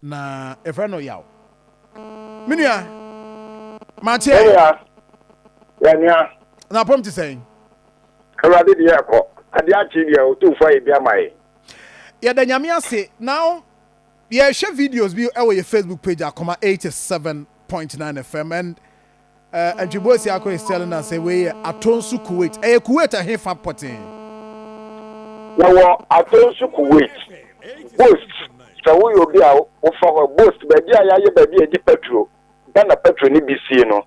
Na yɛfrɛ no Yaw. Me nua, makyeɛ. Yɛnua. Na apɔm te sɛn? Awurade deɛ ɛkɔ. Adeɛ akye deɛ Otumfoɔ ayɛ bi ama yɛn. Yɛda Nyame ase. Now yɛhwɛ videos bi ɛwɔ yɛ Facebook page, Akoma 87.9 FM, and Antwibo Asiako is telling us sɛ wei yɛ Atonsu Kuwait. Ɛyɛ Kuwait ɛhefa pɔtee? Yɛwɔ Atonsu Kuwait. Bost, sɛ woyɛ obi a wofa hɔ, Bost, baabi a yɛayɛ baabi a yɛde petrol, Ghana petrol ne bi sie no.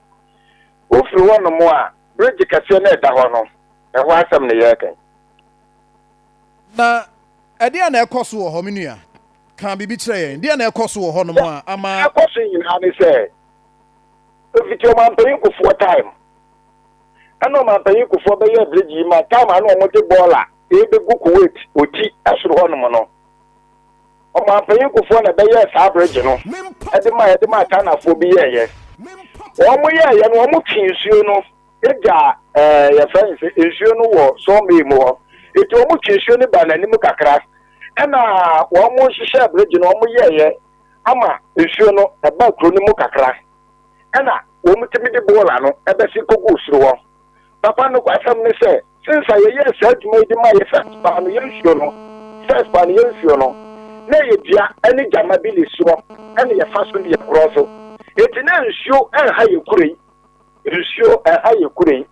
Wofiri hɔnom a, bridge kɛseɛ no ɛda hɔ no, ɛhɔ asɛm ne yɛreka. Na ɛdeɛ na ɛkɔ so wɔ hɔ, me nua? Ka biribi kyerɛ yɛn. Deɛ na ɛkɔ so wɔ hɔnom a ama Ɛkɔ so nyinaa ne sɛ, efiti Ɔmanpanyin Kufuor time ɛna Ɔmanpanyin Kufuor bɛyɛ bridge yi ma time a na wɔde bɔɔla ebegu Kuwait oti ɛsoro hɔnom no. Ɔmanpanyin Kufuor na ɛbɛyɛ saa bridge no ɛde ma Chinafoɔ bi yɛɛyɛ. Wɔn yɛɛyɛ no, wɔn twe nsuo no egya yɛfrɛ no sɛ nsuo no wɔ sɔɔmee mu hɔ, eti wɔn twe nsuo no ba n'anim kakra, ɛna wɔn hyehyɛ bridge no, wɔn yɛɛyɛ ama nsuo no ɛba kuro no mu kakra, ɛna wɔn tumi de bɔɔla no ɛbɛsi kogu soro hɔ. Papa, no asɛm ne sɛ, since a yɛyɛ saa adwuma yi de ma yɛ first paa no, yɛ nsuo no first paa no, yɛ nsuo no na yɛ dua ɛne gyama bi ne soɔ ɛne yɛfa so ne yɛ korɔ so, eti na nsuo ɛnha yɛ kuro yi, nsuo ɛnha yɛ kuro yi.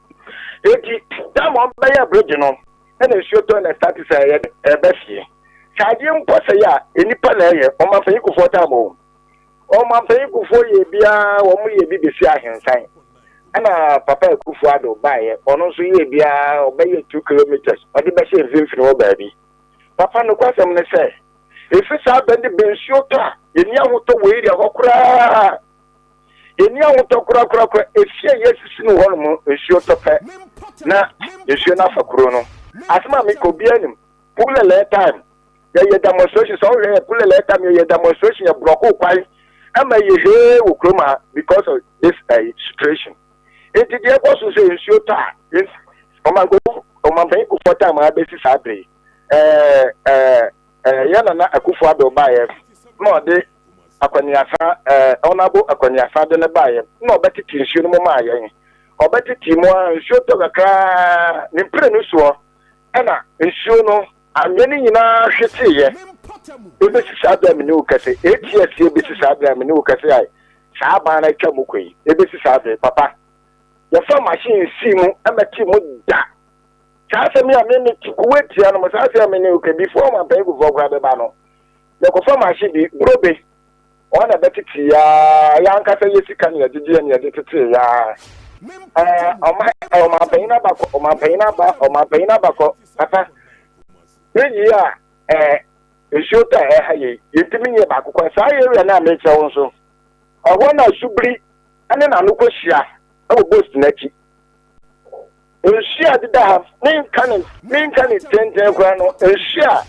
Eti dam a ɔbɛyɛ bridge no, ɛna nsuo tɔ na start sɛ ɛyɛ ɛbɛ fie. Sɛ adeɛ mpɔ sɛ yɛ a, nipa na ɛyɛ Ɔmanpanyin Kufuor time o. Ɔmanpanyin Kufuor yɛ biara, wɔn yɛ bi besi ahensan, ɛna Papa Akufo Addo baeɛ, ɔno nso yɛ biara, ɔbɛyɛ 2 kilometres ɔde bɛhyɛ mfimfini hɔ baabi. Papa, no kwasɛm ne sɛ, efi saa bɛn de bɛ nsuo tɔ a, yɛni ahotɔ wɔ area hɔ koraa, yɛni ahotɔ korakorakora. Efie a yɛsisi no hɔnom, nsuo tɔ pɛ na nsuo no afa kuro no. Asɛm a meka, obiara nim Pulele time yɛyɛ demonstration. Sɛ ɔhwɛ yɛ Pulele time yɛyɛ demonstration, yɛ block kwan ɛma yɛ hee wɔ kurom ha because of this situation. Eti deɛ ɛkɔ so sɛ nsuo tɔ a, Ɔmanpanyin Kufuor time a bɛsi saa bere, ɛɛ ɛɛ ɛɛ yɛ Nana Akufo Addo baayɛ na ɔde akwaniasa ɔnabo akwaniasa de ne baayɛ na ɔbɛtete nsuo no mu maa yɛn. Ɔbɛtete mu a, nsuo tɔ kakraa ne mpere no soɔ, ɛna nsuo no anwea no nyinaa hweteeɛ. Ebesi saa bere a me ne wo kɛse, 8 years, ebesi saa bere a me ne wo kɛse a saa aban no atwa mu kɔ yi, ebesi saa bere, papa, yɛfa machine sii mu ɛmɛte mu da. Saa asɛm yi a me te Kuwait tia no mo, saa asɛm a me ne wo kɛ, before Ɔmanpanyin Kufuor koraa bɛba no, yɛkɔfa machine bi burobe, wɔn na bɛtete yaa. Yɛn ankasa yɛ sika ne yɛde gye ne yɛde tete yaa. ɛɛ ɔman ɔmanpanyin abakɔ, ɔmanpanyin aba, ɔmanpanyin abakɔ. Papa, bridge a nsuo tɔ a ɛha yɛ, yɛntumi nyɛ baako kwan. Saa area no a mekyerɛ wo nso, ɛhɔ na subiri ɛne n'ano kɔ hyia ɛwɔ Bost n'akyi. Nsuo a deda ha, menka ne tenten koraa no, nsuo a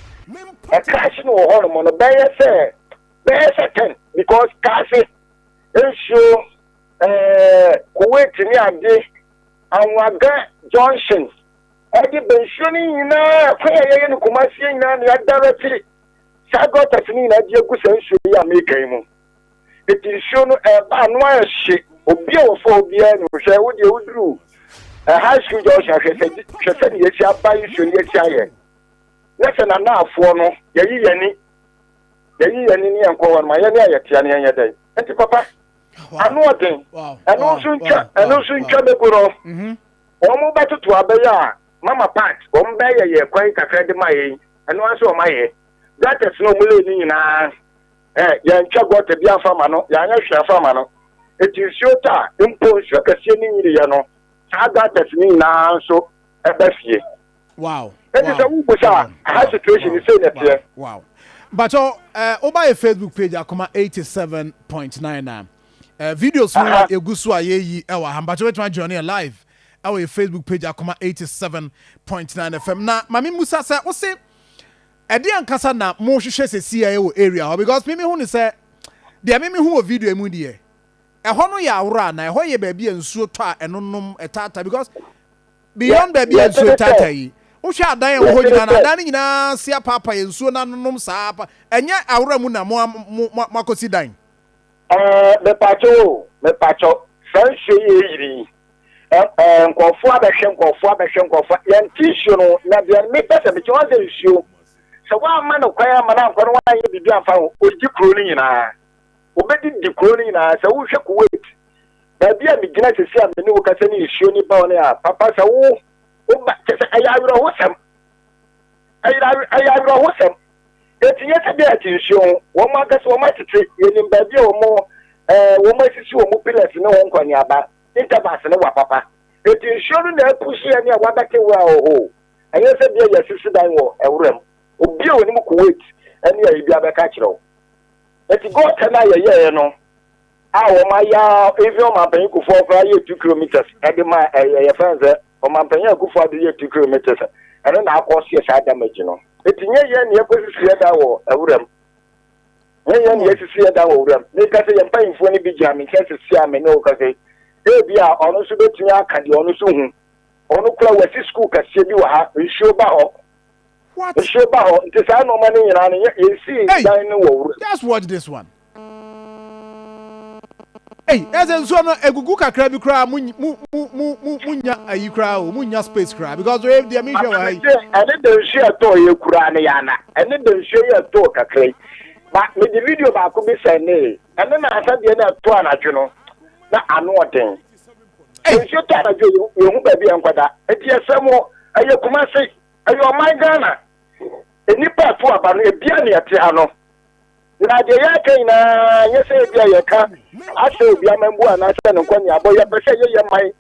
ɛka ahye no wɔ hɔnom no bɛyɛ sɛ 10, because kaase nsuo Kuwait ne ade Anwaga Junction ɛde bɛ nsuo no nyinaa kwan a yɛyɛ no Kumasie nyinaa ne yɛadarɛte saa gutters no nyinaa de agu saa nsuo yi a meka yi mu. Eti nsuo no ɛba ano ayɛ hye. Obi a wɔfɔ obiara no, hwɛ wo deɛ, woduru high school junction, hwɛ sɛ ne yɛsi aba nsuo no yɛsi ayɛ na sɛ nanaafoɔ no yɛyi yɛni ne yɛnkɔ hɔ no ma yɛne a yɛtea ne yɛnyɛ dɛn. Nti papa, ano ɔden. Ɛno nso ntwa bɛgu no, wɔn mo bɛtoto abɛyɛ a mama part wɔn bɛyɛ yɛ kwan kakra de ma yɛn. Ɛno nso wɔn ayɛ gutters na wɔn lay ne nyinaa. Yɛntwa gutter bi afa ma no, yɛanyɛ hwɛ afa ma no. Eti nsuo tɔ a, mpo nsuo kɛseɛ ne nyiri yɛ no, saa gutters ne nyinaa nso ɛbɛ fie. Eti sɛ wubusa ha, situation ni sei na ɛteɛ. Wow. Mpakyɛw, woba yɛ Facebook page, Akoma 87.9 na videos no egu so a yɛyi ɛwɔ ha. Mpakyɛw, wetuma join yɛ live ɛwɔ yɛ Facebook page, Akoma 87.9 FM. Na maame musa sɛ, wose ɛde ankasa na mo hwehwɛ sɛsi a ɛwɔ area hɔ? Because mimi hu ne sɛ deɛ mimi hu wɔ video mu deɛ, ɛhɔ no yɛ aworɔ a na ɛhɔ yɛ baabi a nsuo tɔ a ɛnonom ɛtaata, because beyond baabi a nsuo taata yi, Wohwɛ adan a ɛwɔ hɔ Yɛte ne nyinaa no, sɛ. adan no nyinaa se apaapae, nsuo no anonom saa pa. Ɛnyɛ awora mu na mo mo mo moakɔsi dan. Ɛɛ, mepakyɛw o, mepakyɛw, saa nsuo yi a ɛyiri yi, ɛ ɛɛ nkurɔfoɔ abɛhwɛ, nkurɔfoɔ abɛhwɛ, nkurɔfoɔ, yɛnte nsuo no, na deɛ mepɛ sɛ mekyɛ wɔn sɛ nsuo, sɛ woamma no kwan amma no ankɔ na woanyɛ biribi amfa ho, ɔdi kuro no nyinaa. Ɔbɛdidi kuro no nyinaa. Sɛ wohwɛ Kuwait, baabi a megyina sisi a me ne wo kasa ne nsuo no ba hɔ no a, papa sɛ wo, woba, kyɛ sɛ ɛyɛ awerɛhosɛm. Ɛyɛ ɛyɛ awerɛhosɛm. Enti nyɛ sɛ bia ɛte nsuo ho. Wɔn ankasa wɔn atete. Yɛnim baabi a wɔn ɛɛ wɔn asisi wɔn pillars ne wɔn nkɔneaba. Intervals no wa papa. Enti nsuo no na apushi yɛn a wabɛte wura wɔ hɔ o. Ɛnyɛ sɛ bia yɛasisi dan wɔ ɛwura mu. Obi a onim Kuwait ɛne ayi bi abɛka akyerɛ wo. Enti gɔta no a yɛyɛɛ no a wɔn ayɛ even ɔmanpanyin Kufuor koraa yɛ 2 kilometers ɛde ma ɛyɛ yɛfrɛ no sɛ ɔmanpanyin Akufo Addo yɛ 2 kilometers, ɛno na akɔ seɛ saa damage no. Eti nyɛ yɛn na yɛkɔsisi yɛ dan wɔ awuram, nyɛ yɛn na yɛsisi yɛ dan wɔ wuram. Meka sɛ yɛn mpanyinfoɔ no bi gyina me nkyɛn sisi a me ne wo kasa yi, ebi a ɔno nso bɛtumi aka deɛ ɔno nso hu. Ɔno kora wasi sukuu kɛseɛ bi wɔ ha, nsuo ba hɔ. What? Nsuo ba hɔ, nti saa nneɛma no nyinaa no yɛnsii Hey, dan no wɔ wuram. Just watch this one. Hey, ɛsɛ nsuo no egugu kakra bi koraa, mu mu mu mu mu mu nya ayi koraa o, mu nya space koraa because oye deɛ mi hwɛ wɔ ha yi. Ɛne da nsuo ɛtɔɔ yɛ kuraa no yɛ ana, ɛne da nsuo yɛ ɛtɔɔ kakra yi ba, mede video baako bi sɛn ne ɛne na asa deɛ na ɛtɔɔ anadwo no na ano ɔden. Hey. Nsuo tɔ anadwo, yɛhu baabi a nkɔda. Nti yɛsɛ mo, ɛyɛ Kumase, ɛyɛ ɔman Ghana, nnipa ɛto aba no ebia ne ɛte ha no na deɛ yɛaka nyinaa nyɛ sɛ ebi a yɛka asɛ obi amambu anaasɛ ne nkɔneabɔ. Yɛpɛ sɛ yɛyɛ man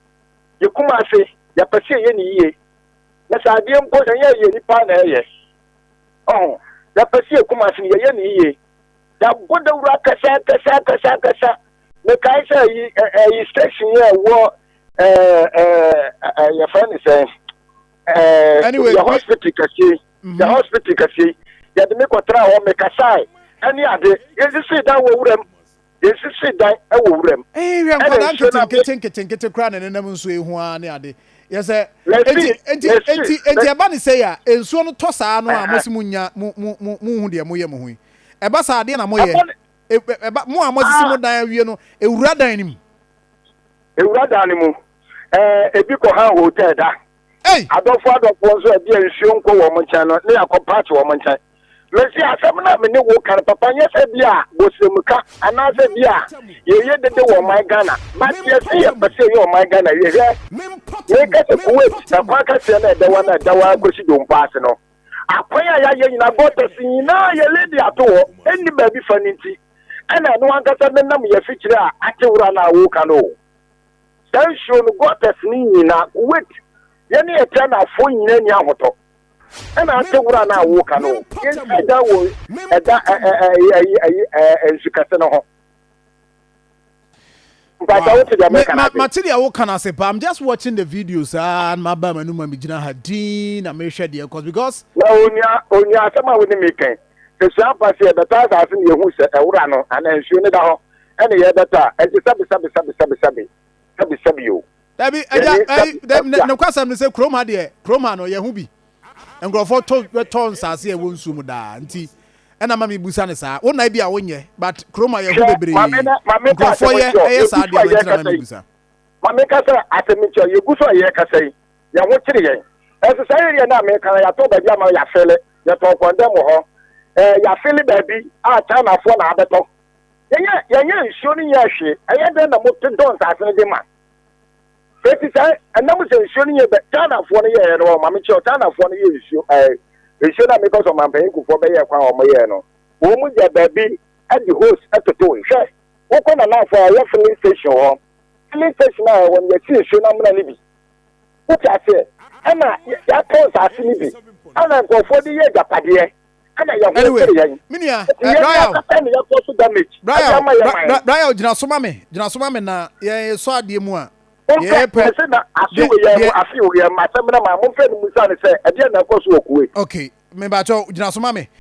yɛ Kumase, yɛpɛ sɛ yɛyɛ ne yie, na sɛ adeɛ mpo sɛ yɛ yɛ nipa na ɛyɛ ɔho, yɛpɛ sɛ yɛ Kumase no yɛyɛ ne yie. Yɛabɔ dawuro akasa akasa akasa akasa. Mekae sɛ ɛyi ɛyi station yɛ ɛwɔ ɛɛ ɛɛ yɛfrɛ ne sɛn Anyway, yɛ hospital kɛseɛ, yɛ hospital kɛseɛ, yɛde me kɔtena hɔ, mekasae ɛne ade. Yɛnsisi dan wɔ wuram, yɛnsisi dan ɛwɔ wuram. Ee, hwɛ Ɛna nkwadaa nsuo no nketenkete nketenkete koraa na nenam nsuo yi ho ara ne ade. Yɛ sɛ Mɛsi enti mɛsi enti ɛba ne sɛ yɛ a nsuo no tɔ saa no a, mo si mo nya mo mo mo mo hu deɛ mo yɛ mo ho yi. Ɛba saa adeɛ na mo yɛ. Ɛbɔ ne Ɛba mo a mo asisi mo Ah. dan awie no, ewura dan no mu. Ewura dan no mu, ebi kɔ han hotel da. Ei! Adɔfo adɔfoɔ nso ɛbi a nsuo nkɔ wɔn nkyɛn no ne yɛakɔ party wɔn nkyɛn. Mesi asɛm no a me ne wo ka no, papa, nyɛ sɛ bi a bɔsiremka anaasɛ bi a yɛyɛ dede wɔ ɔman Ghana, but yɛse yɛpɛ sɛ yɛyɛ ɔman Ghana wie. Hwɛ, meka sɛ Kuwait ɛkwan kɛseɛ no a ɛda wa no a ɛda wa kɔsi Dompo ase no, akwan a yɛayɛ nyinaa, gutters nyinaa yɛledi ato hɔ, ɛnni baabi fa no, nti ɛna ɛno ankasa nenam yɛfikyire a ate wura no a woka no o. Saa nsuo no, gutters no nyinaa, Kuwait yɛne yɛtɛ nafoɔ nyinaa ni ahotɔ, ɛna ate wura no a woka no. Yɛnsi dan wɔ ɛda ɛyi ɛyi ɛyi nsu kɛse no ho. Mpata, wote deɛ meka no ase? Mate deɛ woka no ase pa. I'm just watching the videos ah, na maba m'anum a megyina ha din na mehwɛ deɛ cause because Na onua, onua, asɛm a wo ne me kan sɛ sua mpa sɛ yɛbɛtɔ asase no, yɛhu sɛ ɛwura no anaa nsuo no da hɔ ɛne yɛbɛtɔ a, ɛnti sɛbe sɛbe sɛbe sɛbe sɛbe sɛbe sɛbe o. Dabi, agya. Yɛne ɛyi sɛbe dabi. sɛbe a Nokwasɛm no sɛ kurom ha deɛ, kurom ha no yɛho bi nkurɔfoɔ tɔ bɛtɔ nsase a ɛwɔ nsuo mu daa, nti ɛna ma mebusa ne saa. Wo nan bi a wonyɛ, but kurom ha yɛho Hwɛ, bebree maame, na maame ka nkurɔfoɔ asɛm yɛ nkyerɛ ɛyɛ yɛgu saa so deɛ a no, nti na ma yɛkasa yi. mebusa. Maame ka sɛ asɛm nkyerɛ yɛgu so a yɛkasa yi, yɛn ho kyere yɛn. Ɛnso saa area no a meka no, yɛatɔ baabi ama yɛafele, yɛtɔn kɔndɛm wɔ hɔ, yɛafele baabi a Chinafoɔ na abɛtɔ. Yɛnyɛ nsuo no nyɛ hwee. Ɛyɛ dɛn na mote dɔ nsase no de ma? Eti sɛ ɛnam sɛ nsuo no yɛ bɛ Chinafoɔ no yɛɛ no wɔ, maame kyerɛ, Chinafoɔ no yɛ nsuo nsuo no a mekɔ sɛ ɔmanpanyin Kufuor bɛyɛ kwan a wɔn yɛɛ no, wɔn mu gya baabi ɛde hose ɛtoto. Hwɛ, wokɔ nanafoɔ a ɛyɛ filling station hɔ, filling station a ɛwɔ no, yɛsi nsuo no amena no bi. Wote aseɛ? Ɛna yɛatɔ nsase no bi ɛna nkurɔfoɔ de yɛ agyapadeɛ ɛna yɛn ho Anyway, kyere yɛn. me nua Nti yɛn Brian akasa ne yɛkɔ so damage ɛde Brian ama yɛ man. Brian, gyina so ma me, gyina so ma me na yɛsɔ adeɛ mu a Momfrɛ yɛpɛ mese na afe wɔ yɛn mu, afe wɔ yɛn mu asɛm na ma momfrɛ no musa ne sɛ ɛdeɛ na ɛkɔ so wɔ Kuwait. Okay, mebakyɛw, gyina so ma me.